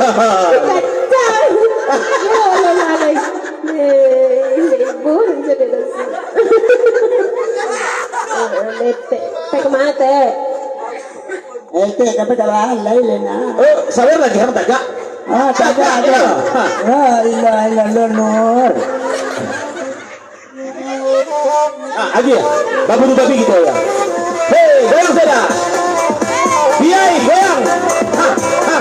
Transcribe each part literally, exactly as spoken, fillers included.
Kacau. Ya Allah, lalai. Eh, libur saja nasi. Eh, lepek. Pai ka ma, Tek? Eh, Tek, tapi dah lalai, Lena. Oh, sabar lagi, ham tagak. Ah, tagak, tagak. La ilaha illallah, Nur. Ah, agiah. Baburu babi gitu ya. Hei, goyang saja. Biai, goyang. Ha, ha.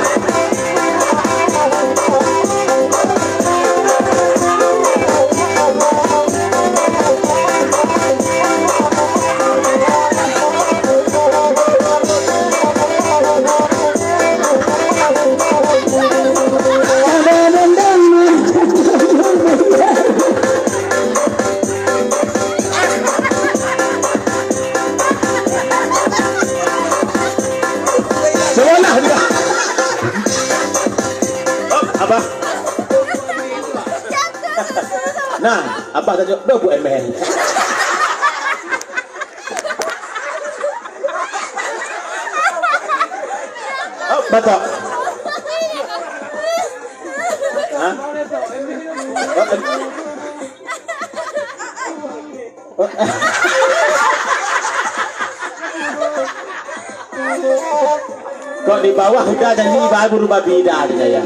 Sabalah dia. Oh, Abah. Nah, Abah tadi dah buat main. Oh, batok. Hah? Kok di bawah udah janji baru babi dah, ya.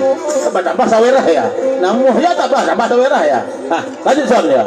Tambah-tambah sawerah ya. Namuah ya tambah-tambah sawerah ya. Hah, lanjut son ya.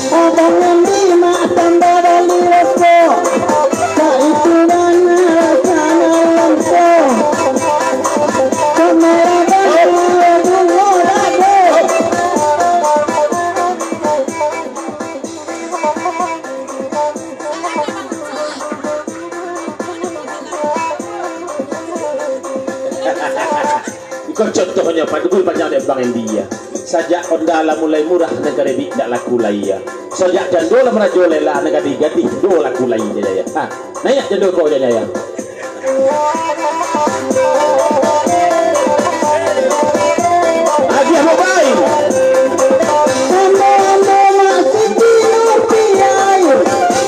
Abang Andi mak tambah bali rokok, tak itu bana rasana lampo. Kamera baru bungo lado. Iko contohnyo, Pak, duo panjang dek Bang Endi, ya. Sajak onda lah mulai murah, nan ka debik ndak laku lai, ya. Sajak jando lah marajo lela, nan gadih-gadih do laku lai, ya, ya, ya. Ha, naiak jando ko, ya, ya, ya. Agiah mobai. Ambo-ambo mak Siti Nurbiai,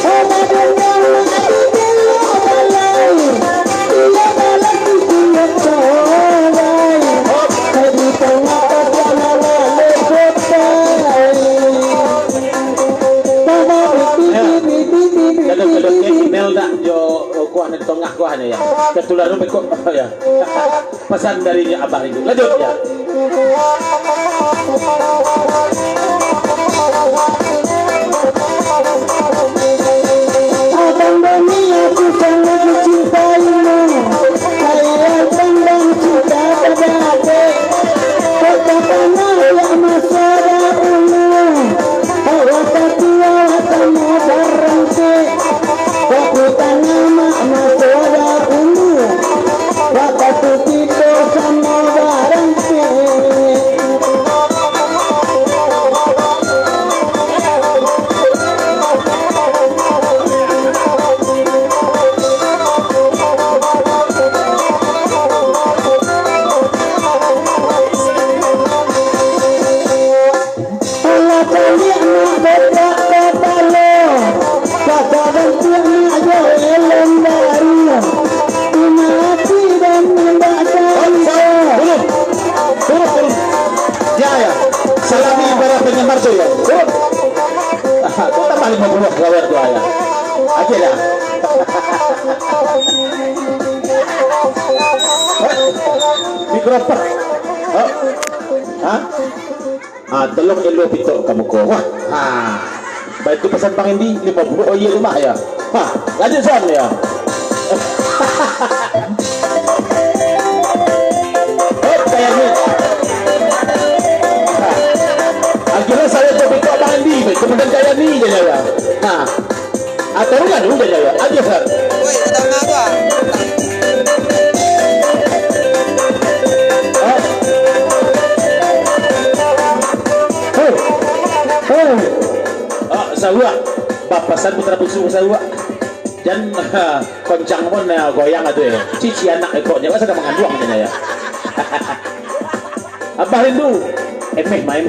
obat dendam mak di gelo balai. Ayo, gaduah-gaduah kek Inel dak jo, eh, kuah nan di tongah kuah ni ya. Ketularan bekok ya. Pesan dari Abah itu. Lanjut ya. Abang Doni, aku sangat mencintaimu. Saya pandang cinta pada adik. Kok tak pernah ya masa dahulu. Awak tak tua, awak tak mau berhenti. Waktu tangah mak masa dahulu. Waktu tu kita sama barang. Alah caliak nak bedak kapalo, kakak bantuak nak jo elem baru. Ina ati dan indak cari. Turun, turun, turun. Ya, ya. Salami para penggemar tu ya. Turun. Ah, tu tambah lima puluh kawan tu ya. Aja dah. Mikrofon. Hah? Hah? Ah, tolong elo pitok ka muko. Wah. Ha. Baitu pasan Bang Endi, limo puluah. Oh, iyo tu mah, ya. Ha, lanjut, Son, ya. Hop, kayak ni. Ha. Akhirnya saya terbuka mandi, kemudian kayak ni je, ya. Ha. Atau kan udah, ya. Aja, Sar. Woi, pertama tu, ah. Ha. Hei. Hei. Ah, sauak. Bapasan putra bungsu sauak. Jan, koncang pun, ah, goyang atuh, eh. Cici anak ekoknya, kan sadang manganduang, katanya, ya. Abah rindu. Emeh main.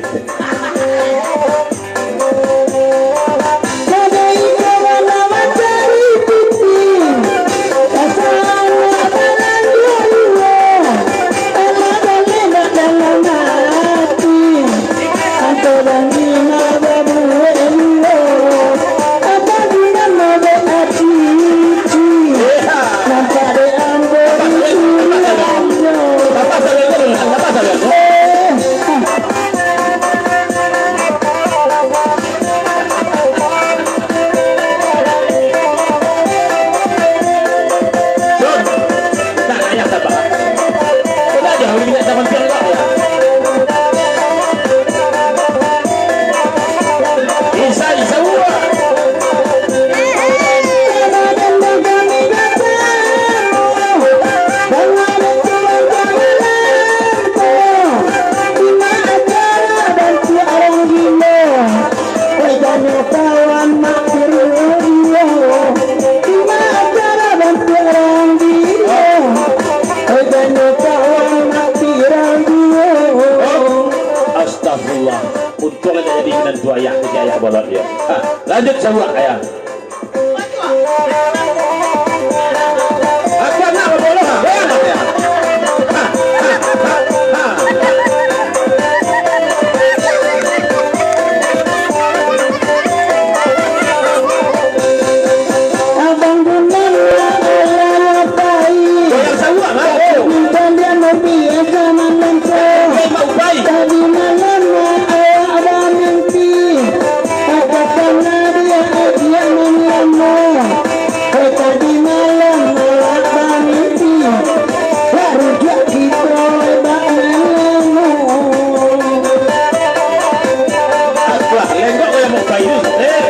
Astagfirullah. Untuang indak jadi minantu ayah, kecek ayah bolot dia. Ha, lanjut sauak, ayah. Aku anak baboloh, ha? Bayang, ha? Ha, ha, ha, ha. Abang Gunan lah alah pai. Goyang sauak, ha? Oh. Minta dia mau biasa malam tu. Hei, Mak Upai. Tadi malam awak bamimpi, ada kana dia agiah manyalamo. Hei, tadi malam awak bamimpi, lah rujuak kito bak manyalamo. Alah, lenggok kau yang mau kayu, eh.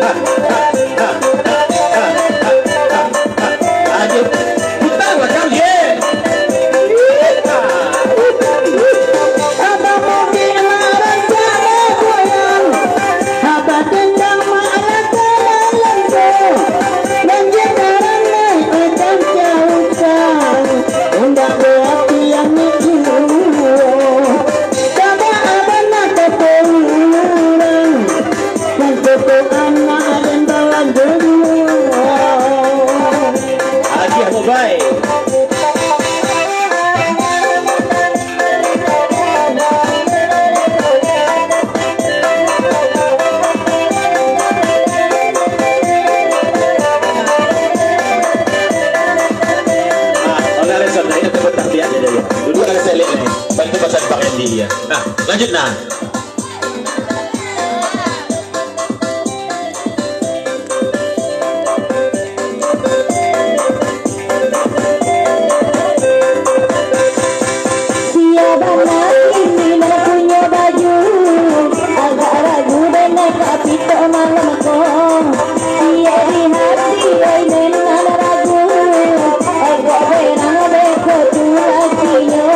Ha, ha, ha, ha, ha, ha, ha. Aduh, putar lah kau, ye. Abang Muki lah rancak goyang. Abang Dendang mah rancak malam tu. Nan je karano macam jauh. Indak berarti yang itu. Sabab abang nak kata urang. Yang kata anak dan balan berdua. Agiah mobile. Ah, olah reson, nah, ini tempat tahliah dia, dia. Duduk ada selek ni. Bantu pasang bang Andy dia. Nah, lanjut nah. Sia bana kini nan punyo baju, agak ragu dek nan ka pitok malam ko. Sia di hati, oi, nan ragu, agak berang beko tu lakinyo.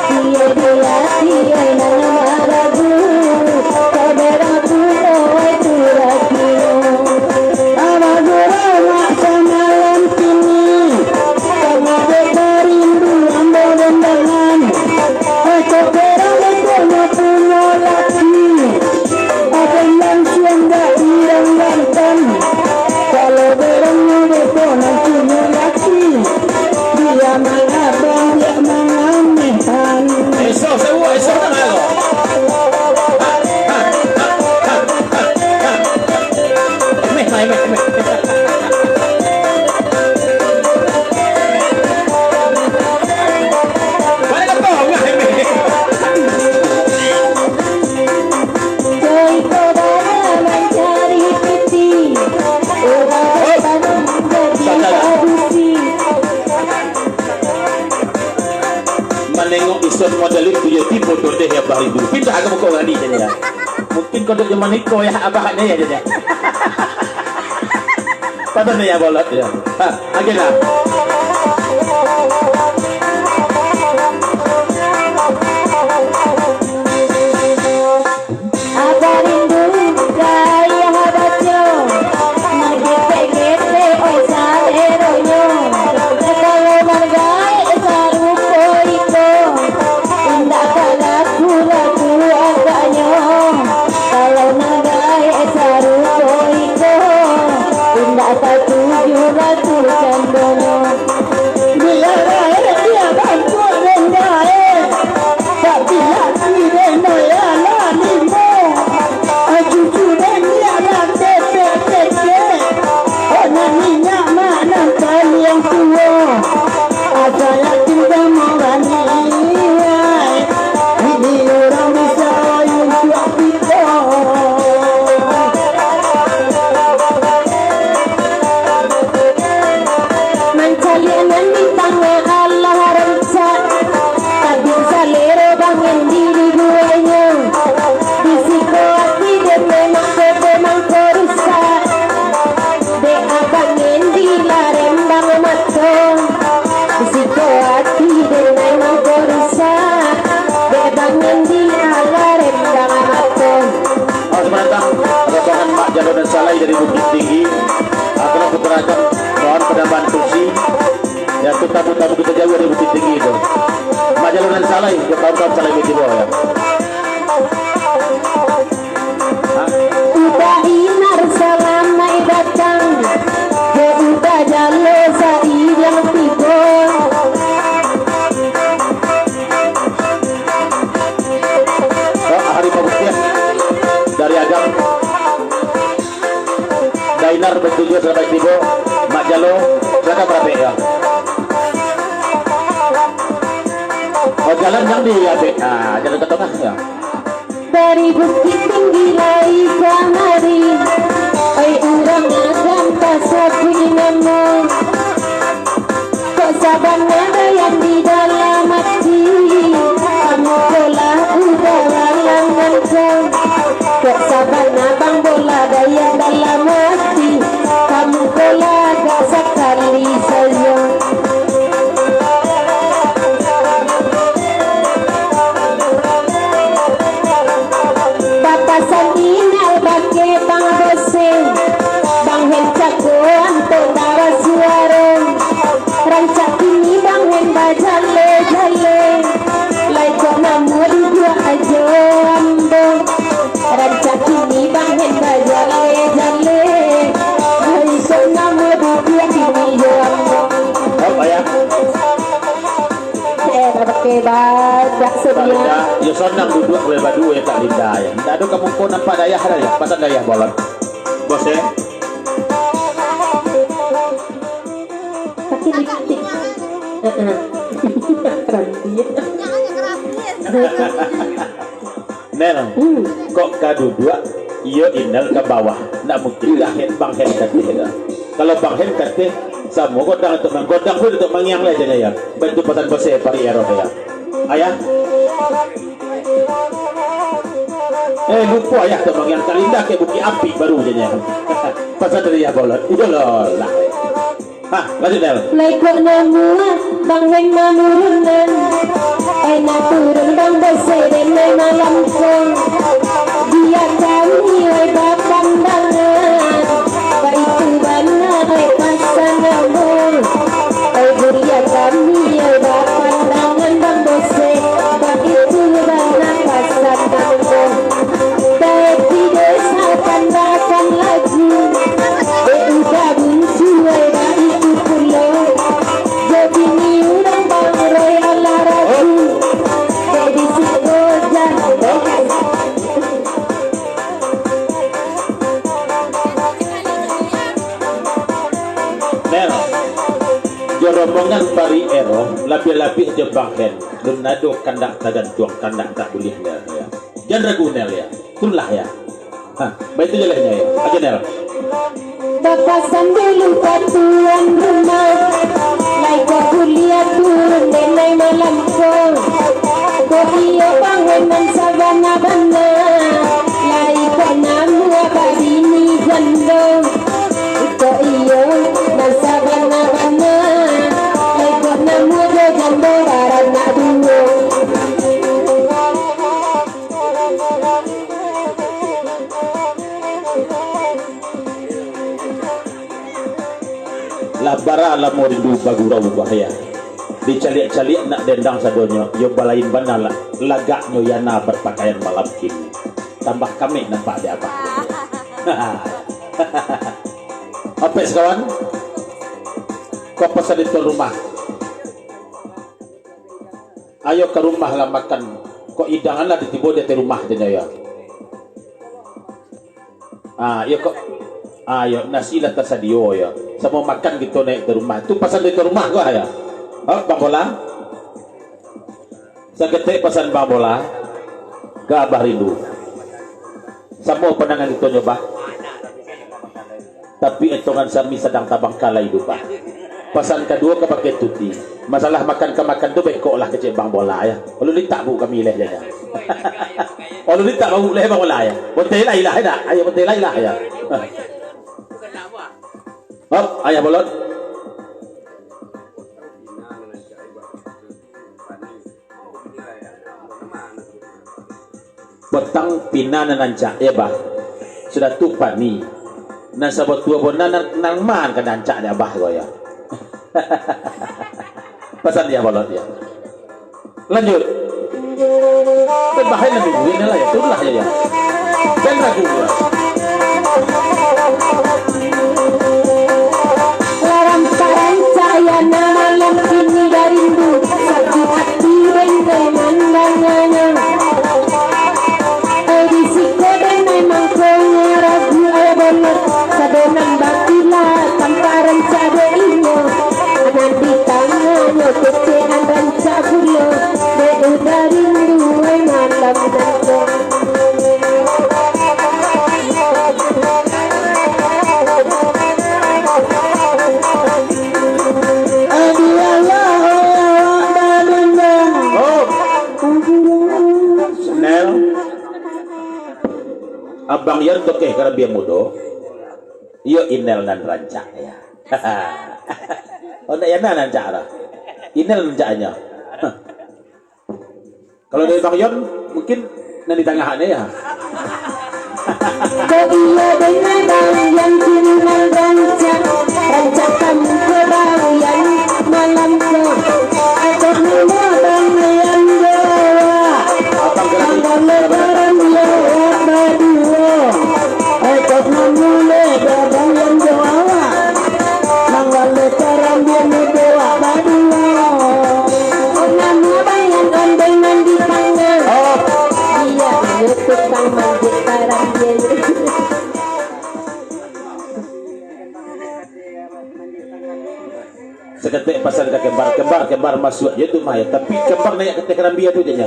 Sia di hati, oi, nan marah. Abah rindu. Pindah ka muko urang ni, jan yo. Mungkin kau dek zaman niko yo, Abah ado yo, jan yo. Pasan yo, Bolot yo. Ha, agiah lah. Abah rindu ka ayah baco, manggetek-getek oi saleronyo. Kalau manggaek sarupo iko, indak ka laku-laku agaknyo. Kalau manggaek sarupo iko, indak tatuju laku candonyo. Biar bae dia bangkok den gaek, tapi laki den bae lah limo. Cucu den dia lah ketek-ketek. Oh, nan inyak mak nan paliang tuo. Asa yakin kamu bani ai. Bini urang bisa untuak kito. Mancaliak nan di tangah alah rancak, tapi salero bangen diri duonyo. Di siko ati den memang kote mangko rusak, dek abangen di larembang mato. Di siko ati den memang kote rusak, dek abangen di larembang mato. Selamat datang rombongan Mak Jalo dan Salai dari Bukittinggi. Ah, kalau Putra Agam, mohon pada bantu si. Ya, tu tamu-tamu kita jauh dari Bukittinggi tu. Mak Jalo dan Salai, ya, kawan-kawan Salai Mitibo, ya. Ha? Uda Inar salamaik datang, jo Uda Jalo saidiang tibo. Oh, Harimau Putiah dari Agam. Dainar batujuan salamaik tibo, Mak Jalo, silakan barapek yo. Oh, jalan nan di apek, ah, jalan ka tangah yo. Dari Bukittinggi lai kamari, oi urang Agam tasabuik namo. Kok sabana bayang di dalam ati, kamu ko lah udah lalang nangko. Kok sabana bang bola bayang dalam ati, kamu ko lah gak sakali sajo. Papasan Inal bakeh Bang Bose, Bang Hen cako anto ndak basuaro. Rancak kini Bang Hen bajale-jale, lai kok namo duduak ajo ambo. Rancak kini Bang Hen bajale-jale, lai kok namo duduak kini jo ambo. Apa ya? Eh, bakeh badak Kak sedia. Linda, yo sanang duduak oleh baduo yo Kak Linda yo. Ndak ado kamu ko nampak dayah ado yo, pasan dayah Bolot. Bos eh. Pakai lipstik. Heeh. Rambut. Nel, hmm, kok ka duduak, iyo Inal ka bawah. Ndak mungkin lah Hen, Bang Hen kateh dah. Kalau Bang Hen kateh, samo godang tu, godang pun tu mangiang lah janya ya. Bantu pasan bose pari ero ya. Ayah. Eh, lupo ayah tu mangiang, Kak Linda ke Bukik Api baru janya. Pasan dari ya Bolot. Udah lah. Ha, lanjut, Del. Lai kok namuah, Bang Hen mamurunan. Eh, nak turun, Bang Bose, den lai malam ko. Bia kami, oi, bapandangan. Baitu bana, oi, pasan ambo. Oi, buria kami, oi, bapandangan, Bang Bose. Baitu bana, pasan ambo. Tapi desa tandakan lagu, dek uda buntuai baitu pulo. Jadi ni urang Bang Roy alah ragu, dek di siko jan. Nel, jo rombongan pari ero, labiah-labiah jo Bang Hen, lun ado kandak tagantuang, kandak tak buliah, Nel, ya. Jan ragu, Nel, ya. Turunlah, ya. Ha, baitu je lah, ya. Aja, Nel. Bapasan dulu ka tuan rumah, lai ka kuliah turun den lai malam ko. Iyo, bangunan sabana-bana, lai kok namuah babini jando. Iko iyo nan sabana-bana, lai kok namuah jo jando baranak duo. Lah bara lamo rindu bagurau, bah, yo. Dicaliak-caliak nak dendang sadonyo, yo balain bana lah lagaknyo Yana bapakaian malam kini. Tambah kamek nampak di abah. Apo sakawan? Ko pasan di tuan rumah. Ayo ka rumah lah makan. Kok idangan lah ditibo di ateh rumah, janyo yo. Ah, iyo kok. Ah, iyo, nasi lah tasadio yo. Samo makan kito naiak ka rumah. Tu pasan dari tuan rumah ko yo. Oh, Bang Bola. Saketek pasan Bang Bola. Ka Abah rindu. Samo pandangan kito nyo, Bah. Tapi etongan sami sadang tabangkalai tu, Bah. Pasan kaduo ka pakai tuti. Masalah makan ka makan tu bekok lah kecek Bang Bola yo. Lalu litak bu kami leh janyo. Lalu litak bau leh Bang Bola yo. Bonteh lah ilah nak. Ayo bonteh lah ilah yo. Hop, ayah bolot. Patang pina nan rancak, yo, Bah. Sudah tu pani. Nan sabatua bona nan, nan ma nan ka rancak dek Abah ko, yo. Pasan dia bolot dia. Lanjut. Kan bahaya nanti duitnya lah, yo. Turunlah, yo, yo. Kan ragu, yo. Lah rancak-rancak Yana malam kini barindu, sakik ati den mandanganyo. Eh, di siko den memang ko nyo ragu, eh, bolot. Sado nan bakila, tanpa rancak dek inyo. Nan di tanganyo kecek an rancak pulo, dek udah rindu, eh, malam nan ko. Aduh, alah, oh, awak badendang. Oh. Nel. Abang Yan tokeh karambia mudo. Iyo, Inel nan rancak, yo. Oh, ndak Yana nan rancak doh. Inel nan rancaknyo. Kalau dari Bang Yon, mungkin nan di tangah ni, yo. Kok iyo dek Bang Yan kini nan rancak, rancak kamu ko Bang Yan malam ko. Atok namo Bang Yan jo awak, manggalo karambia baduo. Atok namo le Bang Yan jo awak. Manggalo karambia mudo awak baduo. Oh, namo Bang Yan ondeh nan di tangah. Oh. Iyo, iyo tukang manjek karambia. Saketek pasan ka kembar, kembar, kembar masuak je tu mah, yo. Tapi kembar naiak ka ateh karambia tu je nyo.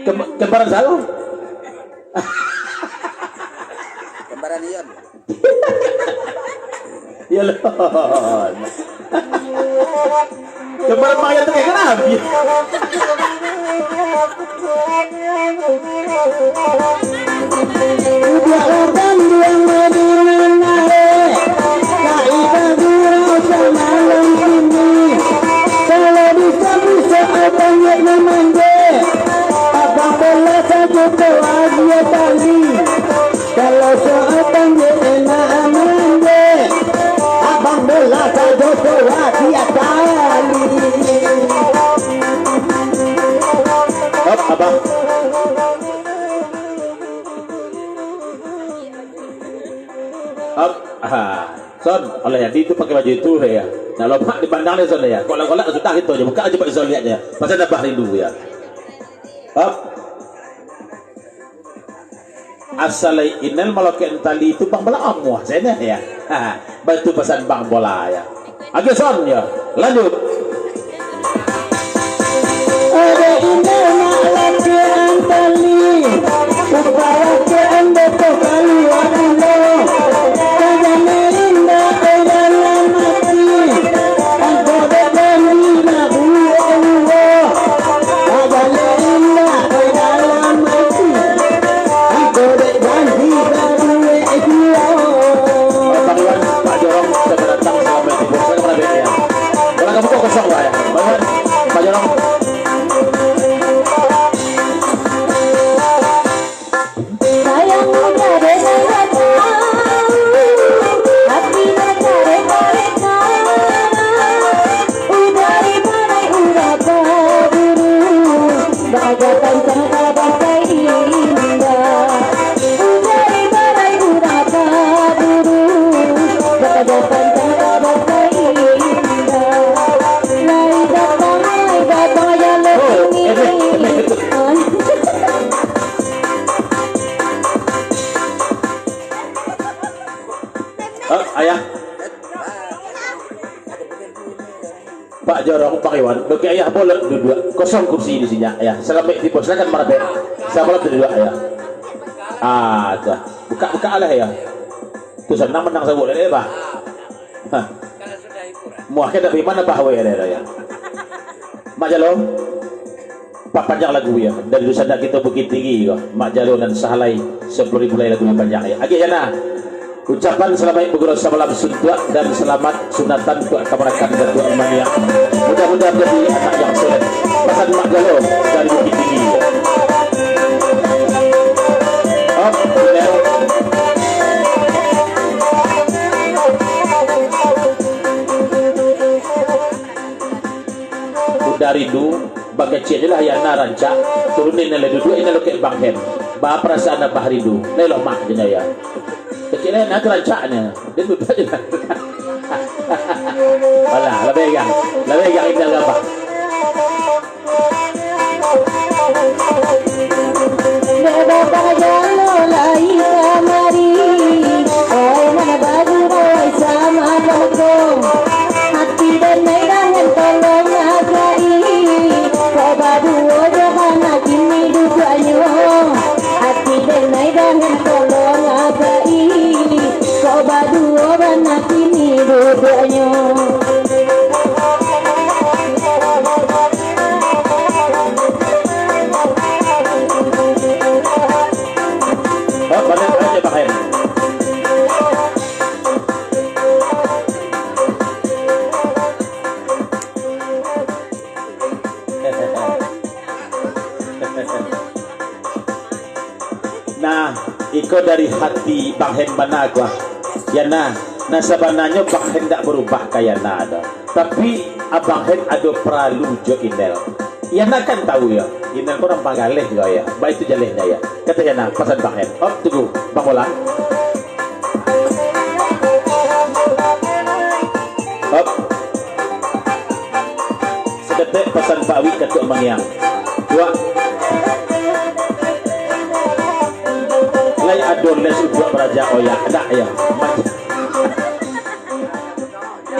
Kem-, kembaran sayo. Kembaran Ion. Yo lo. Kembaran Maya tu kayak kenapa? Udah udan dia Madinah naik, naik bagurau samalam kini. Kalau bisa-bisa abang nak manjek, abang bola sajo tu aja tali. Kalau soal panjek enak manjek, abang bola sajo tu aja tali. Hop, abang. Hop, aha. Son, oleh jadi tu pakai baju itu deh ya. Nak lompat di bandang deh Son deh ya. Kolak-kolak sudah gitu aja. Buka aja Pak Son lihatnya. Pasal abah rindu ya. Hop. Asal lai Inel malokekan tali tu bang bola amuah sajo ya. Ha, baitu pasan bang bola ya. Agiah Son ya. Lanjut. Ado Inel malokekan tali, upalokekan dek tu kalua pulo. Kajam indak ai dalam ati, angkau dek kami nak buek-buek. Ayah. Pak Jorong, Pak Iwan, bagi ayah boleh duduk. Kosong kursi di sini, ayah. Salamaik tibo, silakan marapek. Sabalun duduk, ayah. Ah, tuh. Buka-buka lah, ayah. Tu sanang manang sabuik lah, ayah, bah. Hah. Muah ka dak bagaimana, bah, weh, ayah, ayah. Mak Jalo. Papanjang lagu, yo. Dari dusanak kito Bukittinggi, yo. Mak Jalo nan sahalai sapuluah ribu lai lagu nan panjang, yo. Agiah, Yana. Ucapan salamaik bagurau sabalam suntuak dan salamat sunatan untuak kamanakan Datuak Maniang. Mudah-mudahan jadi anak yang soleh. Pasan Mak Jalo dari Bukittinggi, yo. Up, Inel. Udah rindu, bakecek je lah Yana rancak. Turunin lah duduak, Inel lokek Bang Hen. Ba parasaan Abah rindu. Lai lomak je nyo, yo. Kecek lah Yana tu rancaknyo. Dia duduak je lah. Alah, lah pegang. Lah pegang Inel ka Abah. Dek Bapak Jalo lai kamari, oi, nan bagurau, oi, samalam ko. Ati denai dahen tolong agai, kok baduo jo bana kini duduaknyo. Ati denai dahen tolong agai, kok baduo bana kini duduaknyo. Oh, banyak aja, Bang Hen. Nah, iko dari hati Bang Hen bana ko, ah. Yana, nah, sabananyo Bang Hen ndak barubah ka Yana doh. Tapi, Abang Hen ado paralu jo Inel. Yana kan tahu, yo, Inel ko urang pagaleh ko, yo. Baitu jalehnyo, yo. Kato Yana, pasan Bang Hen. Op, tunggu. Bang Bolang. Hop. Saketek pasan Pak Wik ka Tuak Mangiang. Tuak. Lai ado les untuak baraja oyak, dak yo?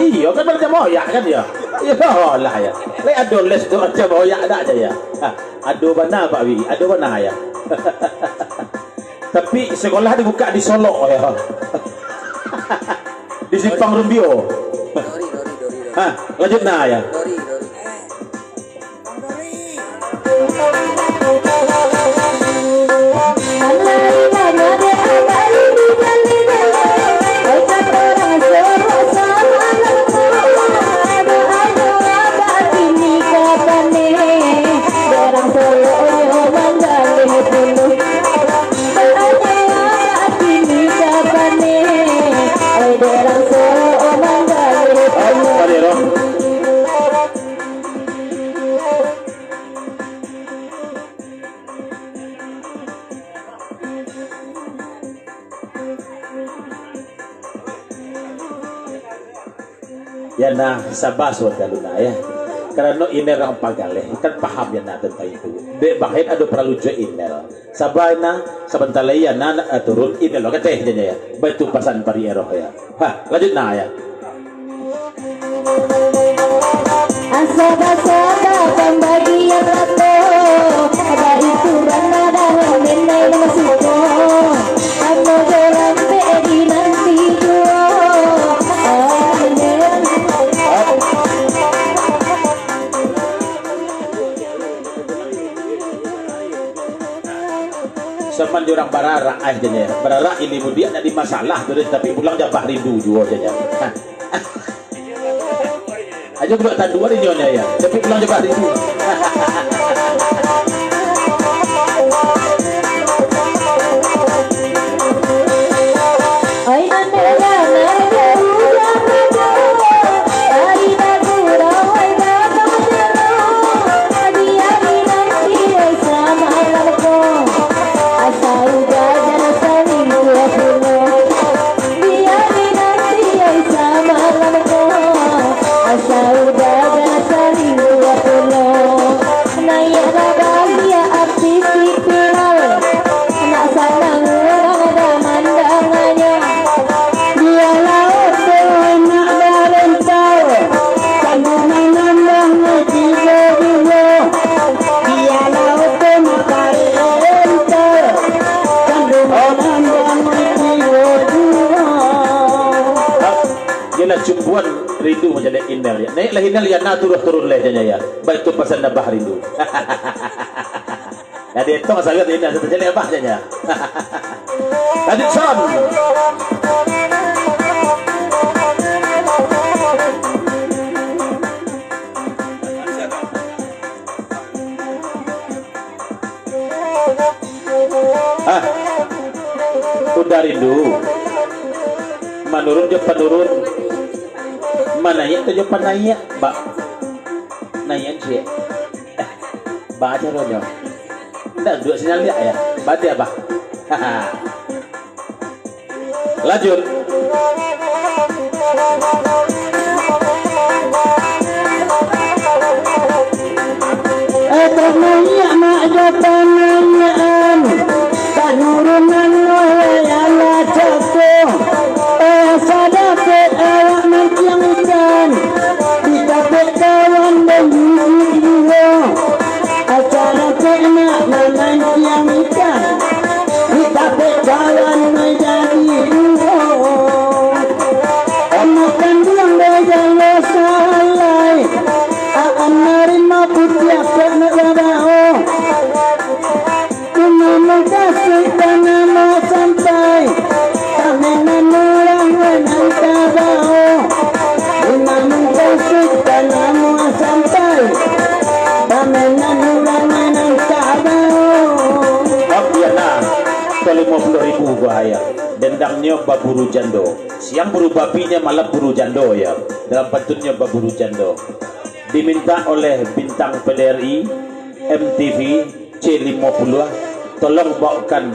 Iyo kan, baraja oyak kan yo? Iyo lah yo. Lai ado les untuak baraja oyak, dak yo? Ha, ado bana Pak Wik, ado bana yo. Tapi, sekolah dibukak di Solok, yo. Di Simpang Rumbio. Ha, lanjut nah, yo. Yana, saba sudah dulu nah, yo. Karano Inel urang pagaleh, kan paham Yana tantang itu. Dek Bang Hen ado paralu jo Inel. Saba Yana, sabanta lai Yana nak, eh, turun, Inel lo kateh je yo. Baitu pasan Pari Eroh yo. Ha, lanjut nah yo. Asa basaba pambagian rato, baitu bana dalam denai masuko. Amo jo rampek dinanti juo. Amin. Saman di urang bararak, ai, jan yo. Bararak ini mudiak nak di masalah tu, tapi pulang jabah rindu juo, jan yo. Ajo budak tandu ari nyo, jan yo. Tapi pulang jabah rindu. Ai, nan dek bana jauah. Cumbuan rindu mancaliak Inel, ya. Naiaklah Inel, ya, nah, turun-turun leh, janya, ya. Baitu pasan Abah rindu. Jadi, etong sagat Inel, satu caliak Abah, janya. Adikson. Ah, udah rindu. Manurun jo panurun. Manaiak tu jo panaiak, Bak. Naiak ciek. Baa caronyo? Ndak duduak sinyal liak, ya? Bati, Abah. Lanjut. Eh, panaiak nak jo panaiakan, panurunan mulai alah cako. Eh, sadapek awak manciang ikan, ditapek kawan den gigik juo. Acara tek nak mamanciang ikan, ditapek kawan manjadi duo. Anak kanduang dek jalo salai, Aan narimo putiah kok nak babao. Di namuah tasik, di namuah sampai, pamenan urang nan tabao. Di namuah tasik, di namuah sampai, pamenan urang nan tabao. Bab Yana, ka limo puluah ribu buah ayam. Dendangnyo baburu jando. Siang buru babi, nyo malam buru jando, ya. Dalam pantunnyo baburu jando. Diminta oleh Bintang P D R I, M T V, C limo puluah, tolong baokan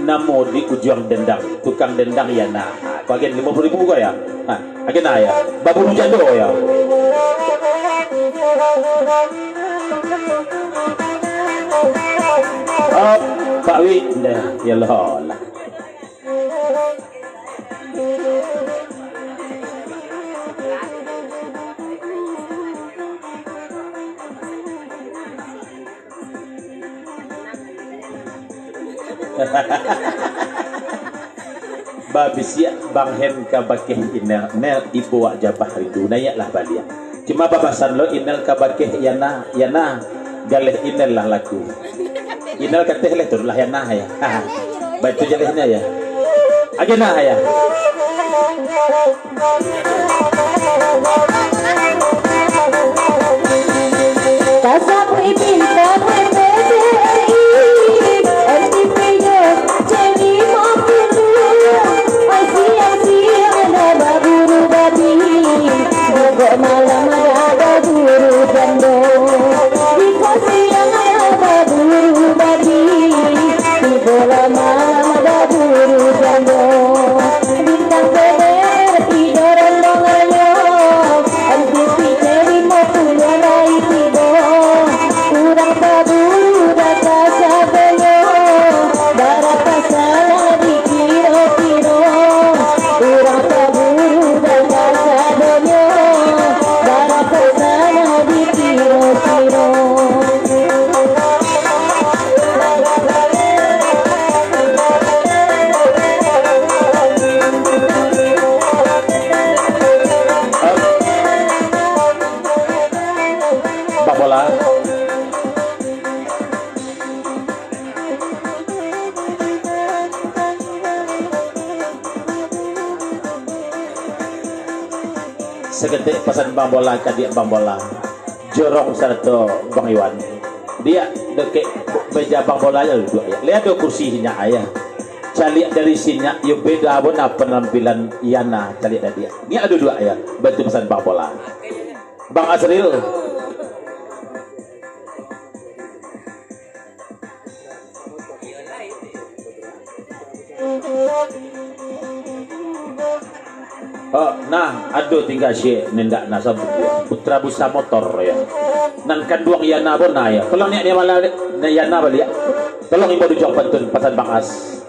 namo di ujuang dendang, tukang dendang Yana. Ha, ko agiah limo puluah ribu ko, ya? Ha, agiah nah, ya. Baburu jando, ya. Oh, Pak Wi, dah, ya Allah lah. Babisiak Bang Hen ka bakeh Inel, Nel, ibo wak jabah rindu, naiaklah baliak. Cuma babasan lo Inel ka bakeh Yana, Yana, galeh Inel lah laku. Inel kateh leh, turunlah Yana, ya. Baitu jalehnya, ya. Agiah nah, ya. Tasabuik pinta buek P D R I, M T V jo C limo puluah, ai siang-siang lah baburu babi, jikok malam lah baburu jando. Jikok siang lah baburu babi, jikok malam lah baburu jando. Bintang P D R I jo rombongan M T V C limo puluah lai tibo. Urang taburu data sadonyo, bara pasalah dikiro-kiro. Urang taburu data sadonyo, bara pasalah dikiro-kiro. Bang Bola. Saketek pasan Bang Bola ka adiak Bang Bola. Jorong sarato Bang Iwan. Diak, dakek meja Bang Bola, yo duduak, ya. Lai ado kursi inyo, ayah. Caliak dari sinan, yo beda bana penampilan Yana, caliak dari diak. Nyo duduak, ya. Baitu pasan Bang Bola. Bang Asril. Oh, nah, ado tingga Syekh Nendak Nasab, Putra Busa Motor, ya. Nan kanduang Yana pun, nah, ya. Tolong niak dia malah, nah, Yana baliak. Tolong imbau di ujuang pantun, pasan Bang As.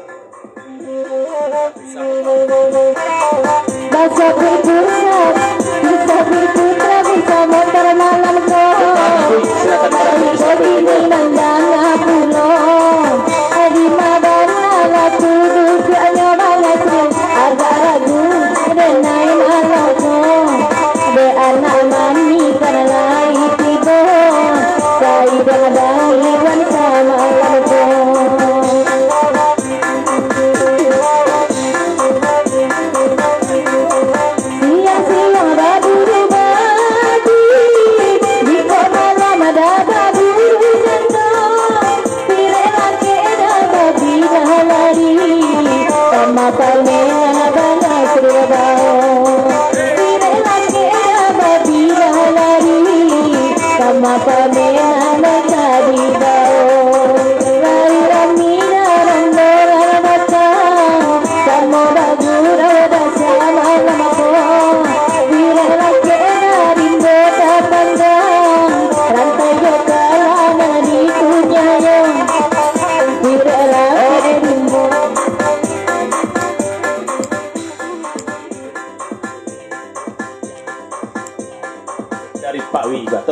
Basabuik pusat, basabuik putra, basabuik malam ko. Silakan, para pemirsa. Kini mandanga pulo. Adi mabana lah tuduh, duduaknyo balasin. Agak ragu, denai malam ko.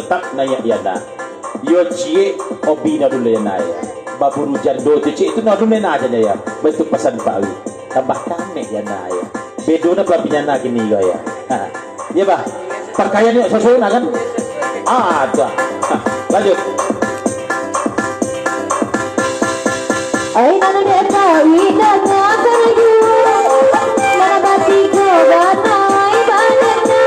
Tap naiak Yana. Yo ciek obi na dulu Yana ya. Baburu jando tu ciek tu na dulu Yana aja ya. Betul pasan Pak Wi. Tambah kamek Yana ya. Bedo na pelampian Yana kini ko ya. Ha. Ya bah. Pakaian ni susun kan? Ah, tu. Ha. Lanjut. Ai nan dek Pak Wi danga karajo, nan batigo banai badanyo,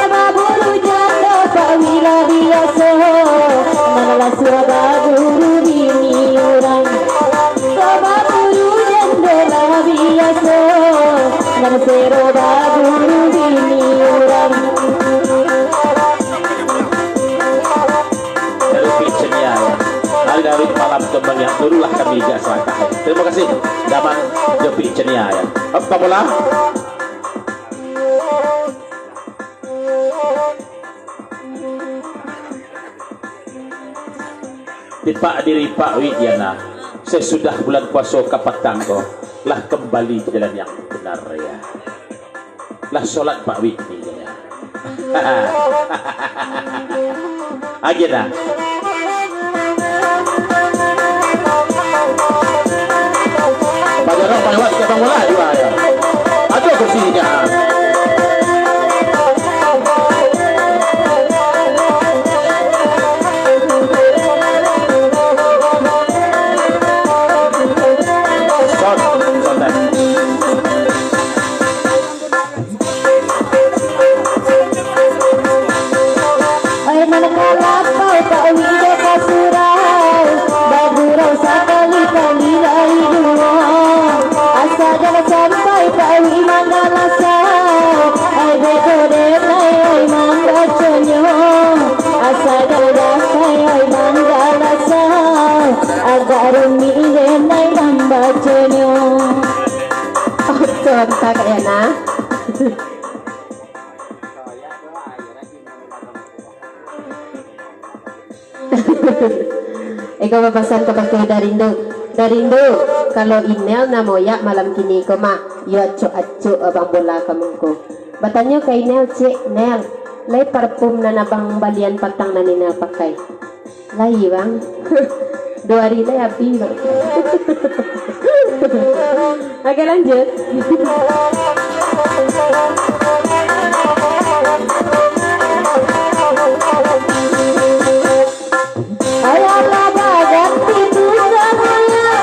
baburu jando Pak Wi lah biaso, nan lasuah baburu bini urang. Ko baburu jando lah biaso, nan sero baburu bini urang. Dari Cenia ya. Hari-hari malam kembang yang dululah kami jak selangkah. Terima kasih. Damang Jopi Cenia ya. Apa bola? Tipak diri Pak Widiana, sesudah bulan puaso kapatang ko, lah kembali ke jalan yang benar ya. Lah solat Pak Wi kini ko ya. Agiah dah. Bajorok balewat ka Bang Bola jua ya. Aduh kursinyo. Sot, sot, sot. Ai nan kalapau Pak Wi jo ka surau, bagurau sakali-kali lai juo. Asa jan sampai Pak Wi manggalasau, ai bedo den ai, ai mambaconyo. Asa jan sampai ai manggalasau, agak rumik den ai mambaconyo. Oh, tu antah Kak Yana. Iko bapasan kabake Uda Rindu. Uda Rindu, kalau Inel nan moyak malam kini ko mah, iyo acok-acok Abang Bola ka muko. Batanyo ka Inel ciek, "Nel, lai parfum nan abang balian patang nan Inel pakai?" Lai, Bang. Duo ari lai abih, Bang. Oke, lanjut. Ayolah baganti tu samua.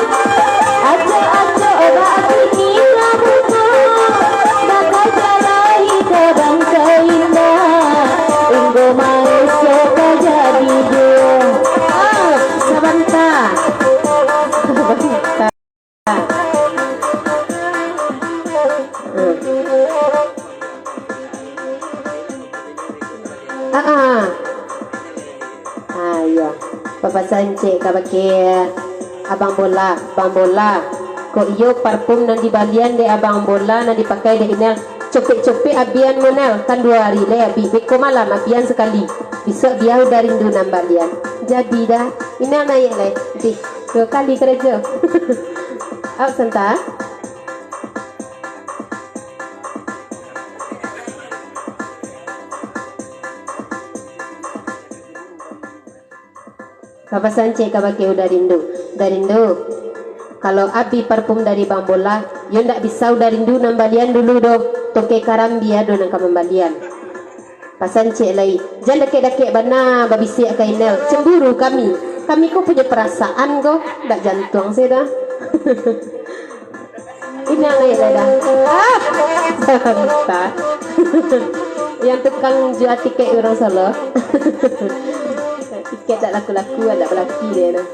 Acok-acok bak kini ka muko, bakaja lai ka bangkai indak, inggo maeso ka jadi juo. Ah, sabanta. Sabanta. Ah, ah. Ah, iyo. Bapasan ciek kabake Abang Bola, Bang Bola. Kok iyo parfum nan dibalian dek Abang Bola nan dipakai dek Inel. Copek-copek abian mo Nel, kan duo ari lai abih. Beko malam abian sakali. Bisuak bia Uda Rindu nan balian. Jadi dah. Inel naiak lai. Nanti duo kali karajo. Awak santa. Bapasan ciek kabake Uda Rindu. Uda Rindu, kalau abih parfum dari Bang Bola, yo ndak bisa Uda Rindu nan balian dulu doh. Toke karambia doh nan ka mambalian. Pasan ciek lai, jan dakek-dakek bana babisiak ka Inel. Cemburu kami. Kami ko punyo parasaan ko, ndak jantuang sajo dah. Inel naiak lai dah. Ah! Sabanta. Yang tukang jua tiket urang Solo. Tiket dak laku-laku, dak balaki dek nah.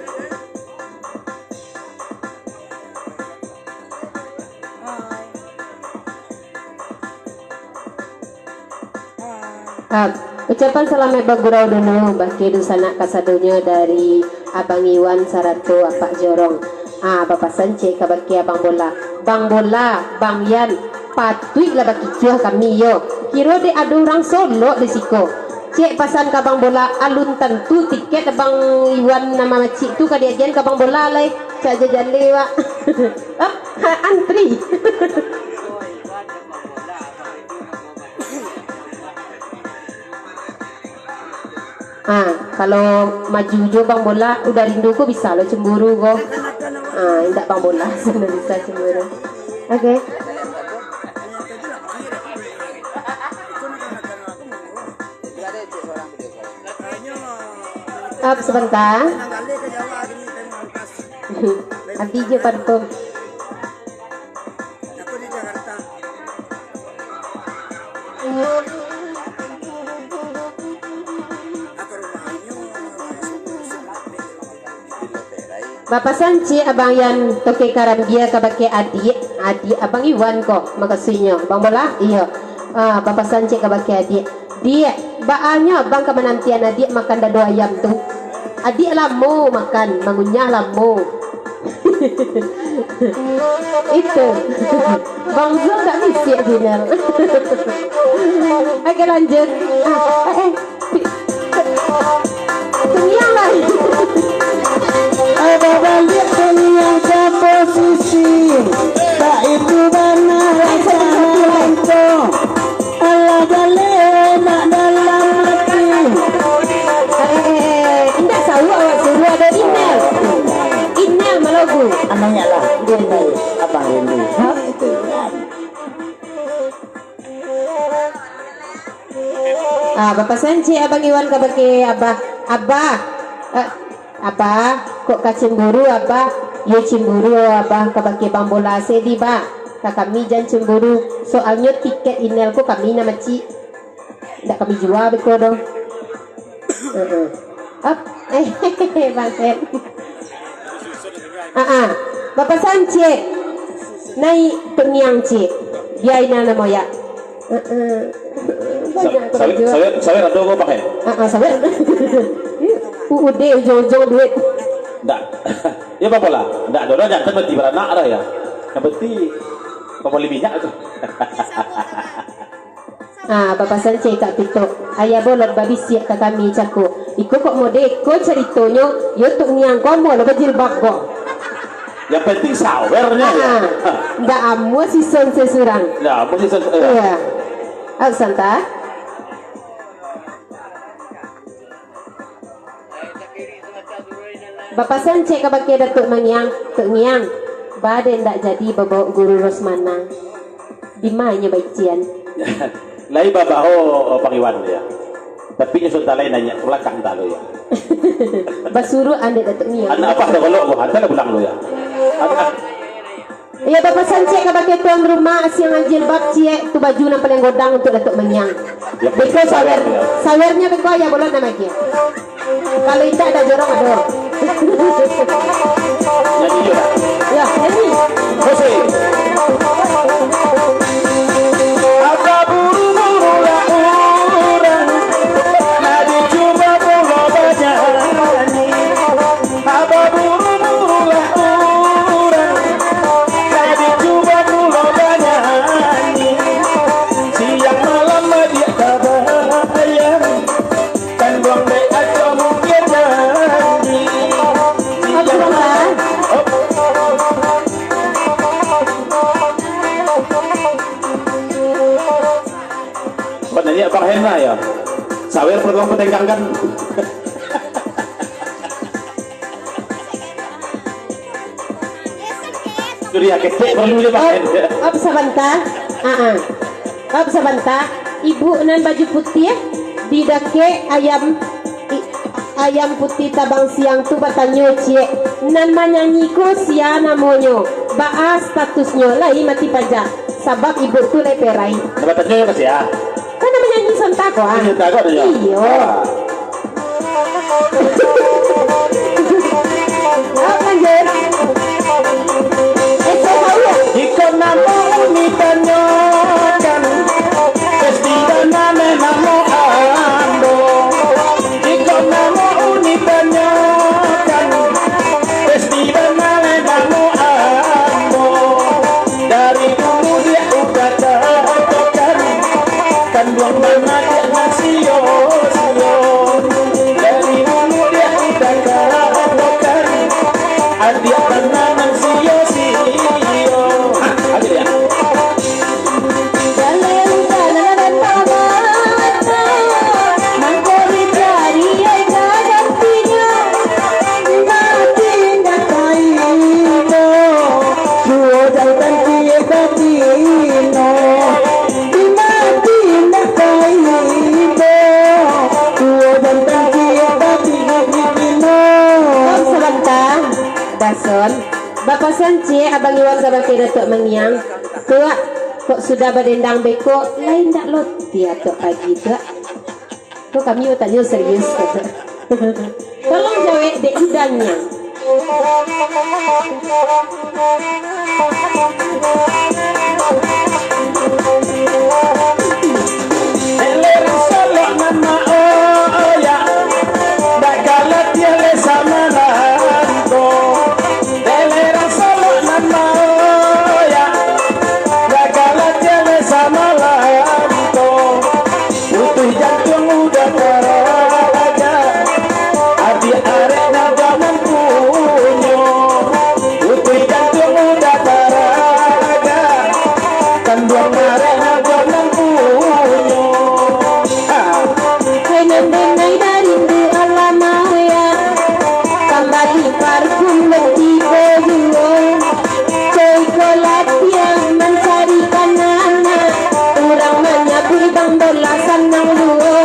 Ah, ucapan salamaik bagurau dulu, bakeh dunsanak kasadonyo dari Abang Iwan sarato Apak Jorong. Ah, bapasan ciek kabake Abang Bola. Bang Bola, Bang Yan, patuiklah bakicuah kami yo. Kiro dek ado urang Solok di siko. Ciek pasan ka Bang Bola, alun tantu tiket Abang Iwan nan mamacik tu ka diagiahan ka Bang Bola lai. Cak jajale, Wak. Ah, ha, antri. Ah, kalau maju jo Bang Bola, udah rindu ko bisa lo cemburu ko. Ah, indak Bang Bola, sudah bisa cemburu. Oke. Up sebentar. Ati je parfum. Bapasan ciek Abang Yan Toke Karambia kabake adiak, adiak Abang Iwan ko, makasuinyo. Bang Bola? Iyo. Ah, bapasan ciek kabake adiak. Diak, baanyo abang ka manantian adiak makan dado ayam tu? Adiak lamo makan, mangunyah lamo. Itu. Bang Zul dak bisiak Jinal. Oke, lanjut. Ah, eh, eh. Tungiang lai. Abah baliak tungiang ka posisi. Tak itu bana rasana manto. Alah jaleh nak dalam ati. Eh, eh, eh, indak sauak awak suruah ado Inel. Inel malogu. Anaknya lah, dia ni, abang rindu. Ha? Itu kan. Ah, bapasan ciek Abang Iwan kabake Abah. Abah, eh, Abah, kok ka cemburu, Abah? Iyo cemburu, Abah, kabake Bang Bola se di, Bah. Ka kami jan cemburu, soalnyo tiket Inel ko kami nan macik. Ndak kami jua beko doh. Heeh. Ap, eh, Bang Sen. Ah, ah. Bapasan ciek. Naiak tungiang ciek. Bia Inel namo ya. Heeh. Banyak Sa-, sawer, karajo. Sawer, sawer ado ko pakai? Ah, ah, sawer. U U D ujung-ujung duit. Ndak. Ya, Bang Bola. Ndak ado lah, jantan mati baranak dah ya. Yang penting pambali minyak tu. Ah, bapasan ciek Kak Pito. Ayah Bolot babisiak ka kami cako. Iko kok mode ko caritonyo, yo tungiang ko amuah lo bajilbab ko. Yang penting sawernya ya. Ah, ndak amuah sison sesurang. Ndak amuah sison, eh. Iya. Au santa. Bapasan ciek kabake Datuak Mangiang, Tuk Ngiang, ba den ndak jadi babaok Guru Rosmana. Dima inyo baician? Lai babaok, Bang Iwan, ya. Tapi nyo sudah lai naiak ka balakang talo, ya. Basuruak andek Datuak Ngiang. Anak apa tu kalau gua hantar pulang lo, ya. Anak Iyo, bapasan ciek kabake tuan rumah, asiang jilbab ciek, tu baju nan paliang godang untuak Datuak Mangiang. Beko sawer, sawernyo beko Ayah Bolot nan magiah. Kalau indak, dak jorong ado. Nyanyi yo, Kak. Yo, nyanyi. Musik. Apa buru-buru lah urang, nak dicuba pulo banyak. Apa buru-buru lah urang, nak dicuba pulo banyak. Siang malam adiak tabayang, kanduang dek aco mungkin janji. Siang malam, oh. Bukan nyanyi Abang Hena ya? Sawer perlu Abang pertengkangkan. Curiga ketek perlu je, Bang. Op, op, sabanta. Ah, ah. Op, sabanta. Ibu nan baju putiah di dakek ayam, i-, ayam putiah tabang siang tu batanyo ciek, "Nan manyanyi ko sia namonyo? Baa statusnyo? Lai mati paja?" Sabab ibu tu lai perai. Nak batanyo ka sia? Kan nan manyanyi sontak ko, ah. Sontak ko, ado yo? Iyo. Ah. Ayo, lanjut. Eh, kau tahu ya? Iko namo uni tanyokan, festival name namo ambo. Iko namo uni tanyokan, festival name namo ambo. Dari dulu diak udah katokan, kanduang bana diak nasio-sio. Dari dulu Sancik, Abang Iwan kabake Datuak Mangiang. Tuak, kok sudah badendang beko, lai ndak loti Datuak pagi, Tuak? Kok kami batanyo serius, Tuak? Tolong jawek dek Idanya. Elerang solok nan maoyak, dak ka latiah le samalam ko. Elerang solok nan maoyak, dak ka latiah le samalam ko. Putuih jantuang udah taragak, abih arek nan ka mampunyo. Putuih jantuang udah taragak, kanduang arek nan ka mampunyo. Ah. Hai nan denai darindu alamah ya, kambali parfum nan tibo juo. Ceko latiah mancarikan anak, urang manyabuik Bang Dola sanang juo.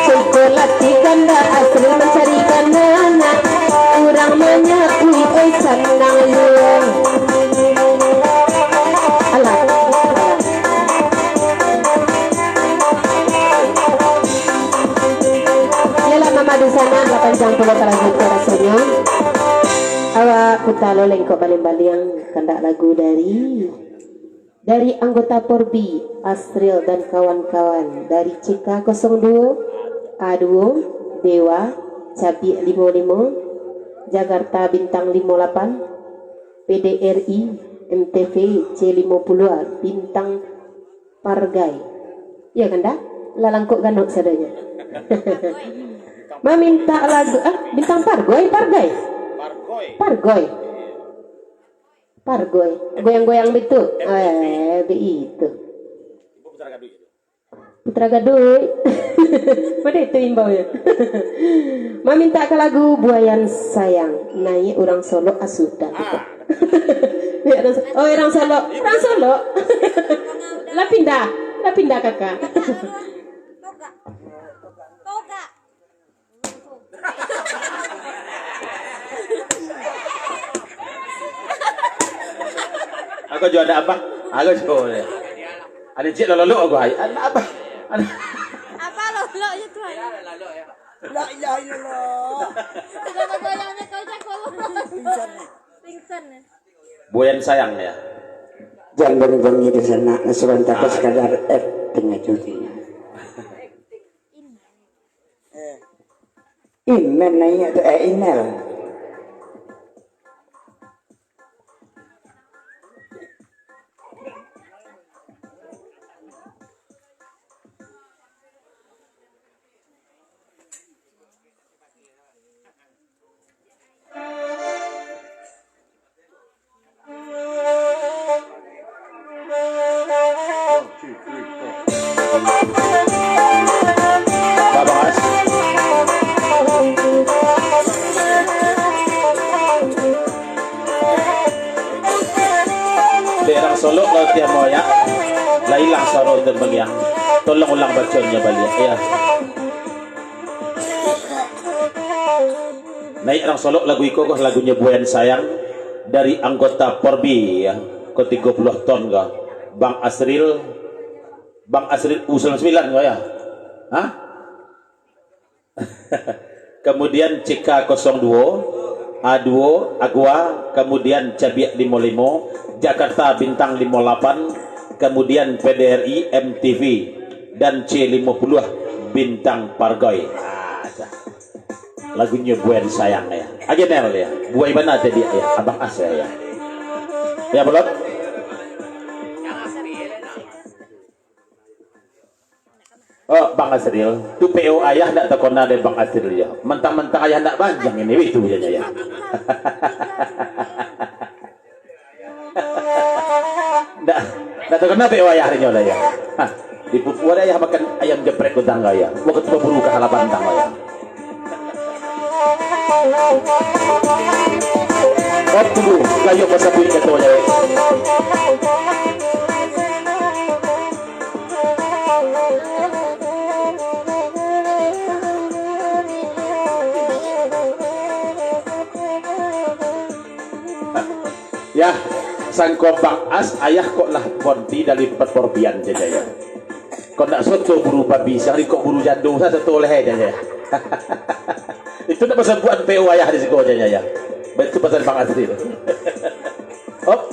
Ceko latiah ganda asli mancarikan anak, urang manyabuik oi sanang juo. Alah. Iyolah, Mama di sana, lah panjang pulo kalagu tu rasonyo. Awak puta lo lengkok baliang-baliang, kandak lagu dari, dari anggota Porbi, Asril dan kawan-kawan, dari C K kosong duo, A duo, Dewa, Cabiak limo limo, Jakarta Bintang limo lapan, P D R I, M T V, C limo puluah, Bintang Pargai. Iyo kan, dah? Lah langkok ganok sadonyo. Mamintak lagu, ah, Bintang Pargoi, Pargai? Pargoi. Pargoi. Pargoi. Goyang-goyang bitu. Eh, bitu. Putra Gaduik. Pada itu imbau ya. Mamintak ka lagu Buayan Sayang. Naiak urang Solok asudah. Ah. Naiak urang So-, oh, urang Solok. Urang Solok. Lah pindah. Lah pindah, Kakak. Aku juo anak apa? Aku juo. Ada cik lolok aku, ai. Anak apa? Anak Apa lolok je tu, ai? La ilaha illallah. Sudah bagoyangnya kau jago. Pingsan. Pingsan ya. Buayan Sayang ya. Jangan bangun di sana, sebentar Ah. sekadar acting aja. Eh. Imen naiak tu, eh, Inel. Dek urang Solok lah tiamo ya. Lah ilang suaro tu bagian. Tolong ulang baconyo baliak ya. Naiak urang Solok lagu iko ko, lagunyo Buayan Sayang dari anggota Porbi, ya, ko tigo puluah ton ko. Bang Asril, Bang Asril U sembilan ko, ya. Hah? Kemudian C K kosong duo, A duo, Agua, kemudian Cabiak limo limo, Jakarta Bintang limo lapan, kemudian P D R I, M T V, dan C limo puluah Bintang Pargoi. Ah, dah. Lagunyo Buayan Sayang ya. Agenel ya. Buai bana tadi ya. Abang As ya. Ya, Bolot? Oh, Bang Asril, tu P O ayah ndak takona dek Bang Asril ya. Mentang-mentang ayah ndak banjang ini, wih, tu janya ya. Ndak, ndak takona P O ayah rinyo lah ya. Hah, di Papua ada ayah makan ayam geprek kutang ya. Waktu baburu ka halaban tang ya. Waktu gayo pasabuik kato ya. Sangko Bang As, ayah kok lah bonti dari perporbian, jan ayah. Kok ndak soto buru babi, sangko kok buru jando, sa soto leh, jan ayah. Itu ndak pasabuan P O ayah di siko, jan ayah. Baitu pasan Bang As tadi tu. Hop.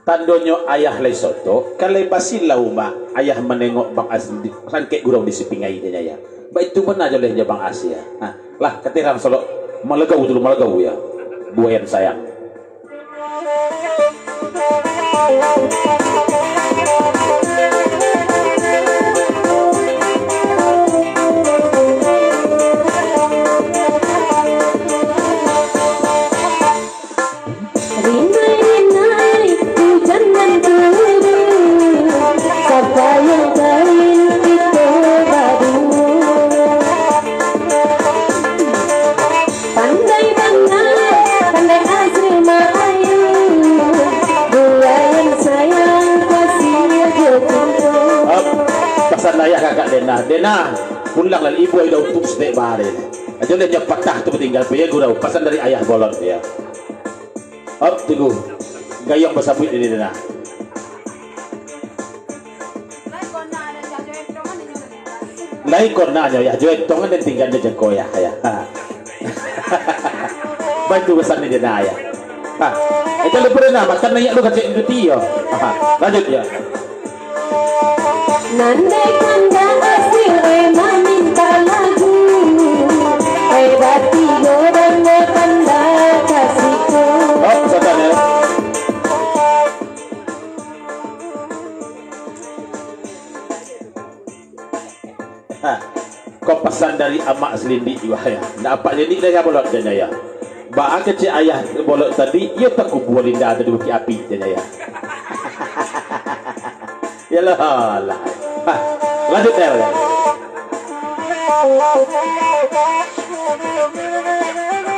Tandonyo ayah lai soto, kan lai basilau mah, ayah manengok Bang Asri di, sangkek gurau di sipingai, jan ayah. Baitu bana jo leh jo Bang Asri, ya. Nah, lah, katerang solok, malagau tu, malagau, ya. Buayan sayang. Rinai-rinai ujan nan turun, sapayung kain kito baduo. Pandai bana, pandai Asri maayu, buayan sayang kasih jo cinto. Hop, pasan ayah kakak Dena. Dena, pulang lah, ibu ayah dah utuh setek bare. Ajo lah, nyo patah tu batinggal, pai gurau. Pasan dari ayah bolon, ya. Hop, tunggu. Gayuang basabuik di diri nah. Lai kona nyo, ya, jo entong dan tinggal di jengko, ya, ya. Ha. Baitu pasan di diri nah, ya. Ha. Itu lupa dah nah, makan naiak lu kacik cuti, yo. Ha. Lanjut, ya. Nan dek kandak Asri, eh, mamintak lagu. Eh, batigo dan kandak kasih ko. Oh, sabar, ya. Ha. Ko pasan dari Amak Selindik juo, ya. Ndak apak jadi dah, ya, bolot, jan ayah. Baa kecek ayah bolot tadi, iyo takubua Linda tu di Bukik Api, jan ayah. Yalah, lah. Ha, lanjut, Nel.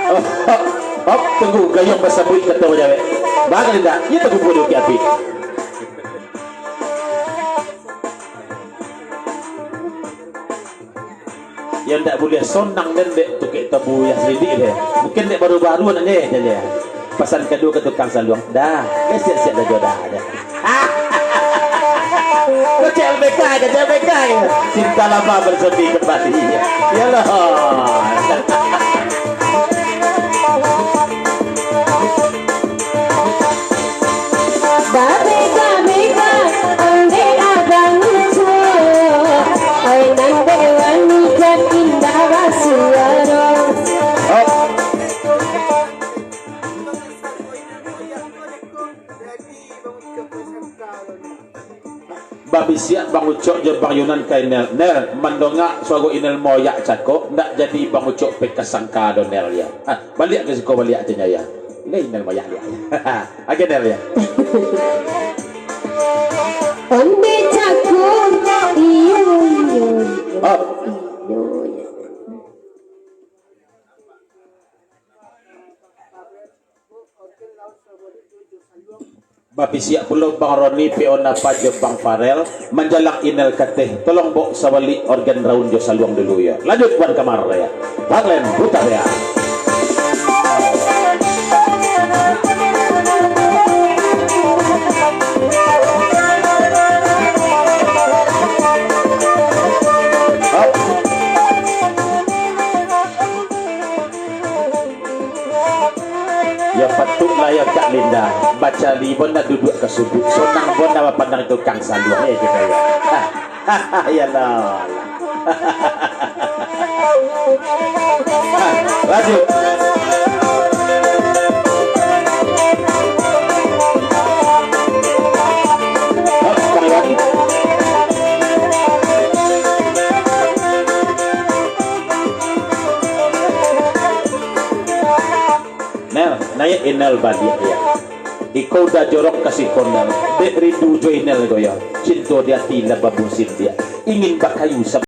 Oh, hop, hop, tunggu, gayuang basabuik kato bajawek. Baa Linda, iyo takubua di Bukik Api. Yang ndak buliah sonang den dek tukek tabu yang selidik deh. Mungkin dek baru-baru nak deh, deh, deh. Pasan kaduo ka tukang saluang. Dah, deh, siap-siap dah, dah, dah. Kecek L B K, kecek L B K. Cinta lama bersemi kembali. Yalah. Babega-bega, ondeh abang Ucok, oi nan dek wani jan indak basuaro. Babisiak Bang Ucok jo Bang Yunan ka Inel. Nel, mandonga suaro Inel moyak cako, ndak jadi Bang Ucok pekasangka do, Nel, ya. Ah, baliak ka siko, baliak, canya, ya. Nel, Inel moyak liak. Oke, Nel, ya. Onde cako, iyo, iyo, iyo. Oh. Iyo, iyo. Babisiak pulo Bang Roni, P O Napa jo Bang Farel, manjalang Inel kateh, tolong bok sabalik organ raun jo saluang dulu, ya. Lanjut, Wan Kamar, ya. Bang Len, putar, ya. Ya, patuiklah ya, Kak Linda. Bacali bon dah duduak ka suduik. Sonang bon dah bapandang tukang saluang. Eh, kita ya. Yalah. Lanjut. Sekali lagi. Nel, naiak Inel baliak, ya. Iko udah jorok kasih ko, Nel. Dek rindu jo Inel ko, ya. Cinto di ati lah bamusim, dia. Ingin bakayu sama